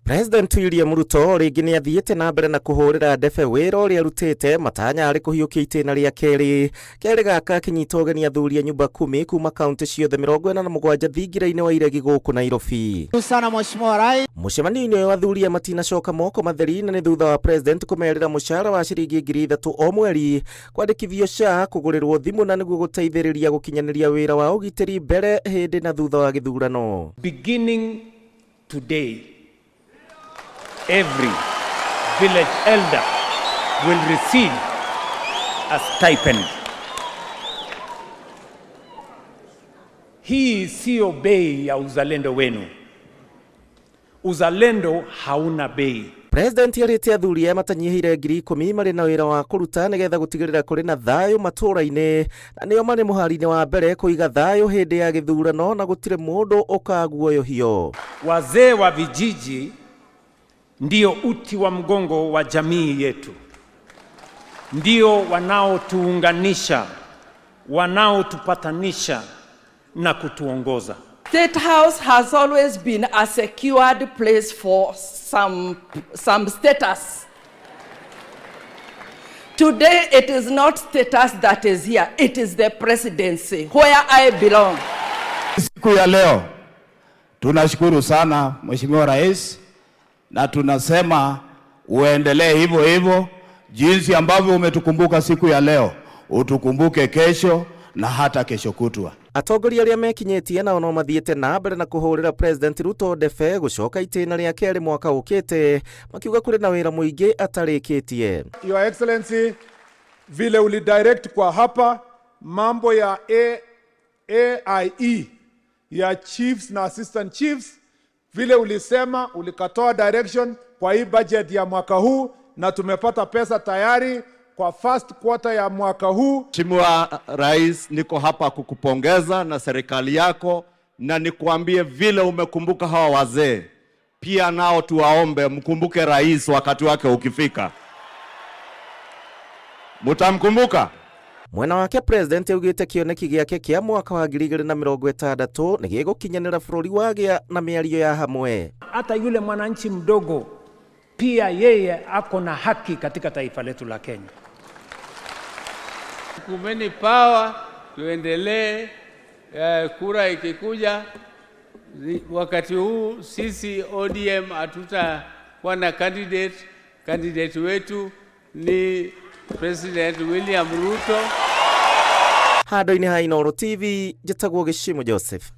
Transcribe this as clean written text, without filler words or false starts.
President William Ruto rĩngĩ nĩ athiĩte na mbere na kũhũrĩra ndebe wĩra ũrĩa arutĩte matanya arĩ kũhiũkia itĩna rĩa kerĩ. Kerĩ gaka akĩnyita ũgeni athuri a nyumba kumi kuma kaunti ciothe 47 thingira-inĩ wa iregi gũkũ Nairobi. Sana Mheshimiwa Rais. Mũcemanio-inĩ ũyũ athuri aya matinacoka moko matheri na nĩ thutha wa president kũmerĩra mũcara wa ciringi 3000 o mweri kwandĩkithio SHA, kũgũrĩrwo thimũ na nĩguo gũteithĩrĩria gũkinyanĩria wĩra wa ũgitĩri mbere, hĩndĩ na thutha wa gĩthurano. Beginning today, every village elder will receive a stipend. Hii siyo bei ya uzalendo wenu. Uzalendo hauna bei. President arĩte athuri aya matanyihĩire 10,000 marĩ na wĩra wa kũruta nĩgetha gũtigĩrĩra kũrĩ na thayũ matũũra-inĩ na nĩo marĩ mũhari-inĩ wa mbere kũiga thayũ hĩndĩ ya gĩthurano na gũtirĩ mũndũ ũkaguoyohio. Wazee wa vijiji ndio uti wa mgongo wa jamii yetu, ndio wanaotuunganisha, wanaotupatanisha na kutuongoza. State House has always been a secured place for some status. Today it is not status that is here, it is the presidency where I belong. Siku ya leo tunashukuru sana Mheshimiwa Rais, na tunasema uendelee hivyo hivyo jinsi ambavyo umetukumbuka siku ya leo, utukumbuke kesho na hata kesho kutwa. Atongoria arĩa mekinyĩtie nao no mathiĩte na mbere na kũhũrĩra President Ruto ndebe gũcoka itĩna rĩa kerĩ mwaka ũkĩte, makiuga kũrĩ na wĩra mũingĩ atarĩkĩtie. Your Excellency, vile ulidirect kwa hapa mambo ya AIE ya chiefs na assistant chiefs, vile ulisema ulikatoa direction kwa hii budget ya mwaka huu, na tumepata pesa tayari kwa first quarter ya mwaka huu. Mheshimiwa Rais, niko hapa kukupongeza na serikali yako, na nikuambie vile umekumbuka hawa wazee, pia nao tuwaombe mkumbuke rais wakati wake ukifika. Mutamkumbuka? Mwena wake president augĩte kĩoneki gĩake kĩa mwaka wa 2060 nĩ gĩgũkinyanĩra bũrũri wagĩa na mĩario ya hamwe. Hata yule mwananchi mdogo pia yeye ako na haki katika taifa letu la Kenya. Kumeni power, tuendelee. Kura ikikuja wakati huu sisi ODM hatutakuwa na candidate. Candidate wetu ni President William Ruto. Handũ-inĩ ha Inooro TV, njĩtagwo Gĩcimu Joseph.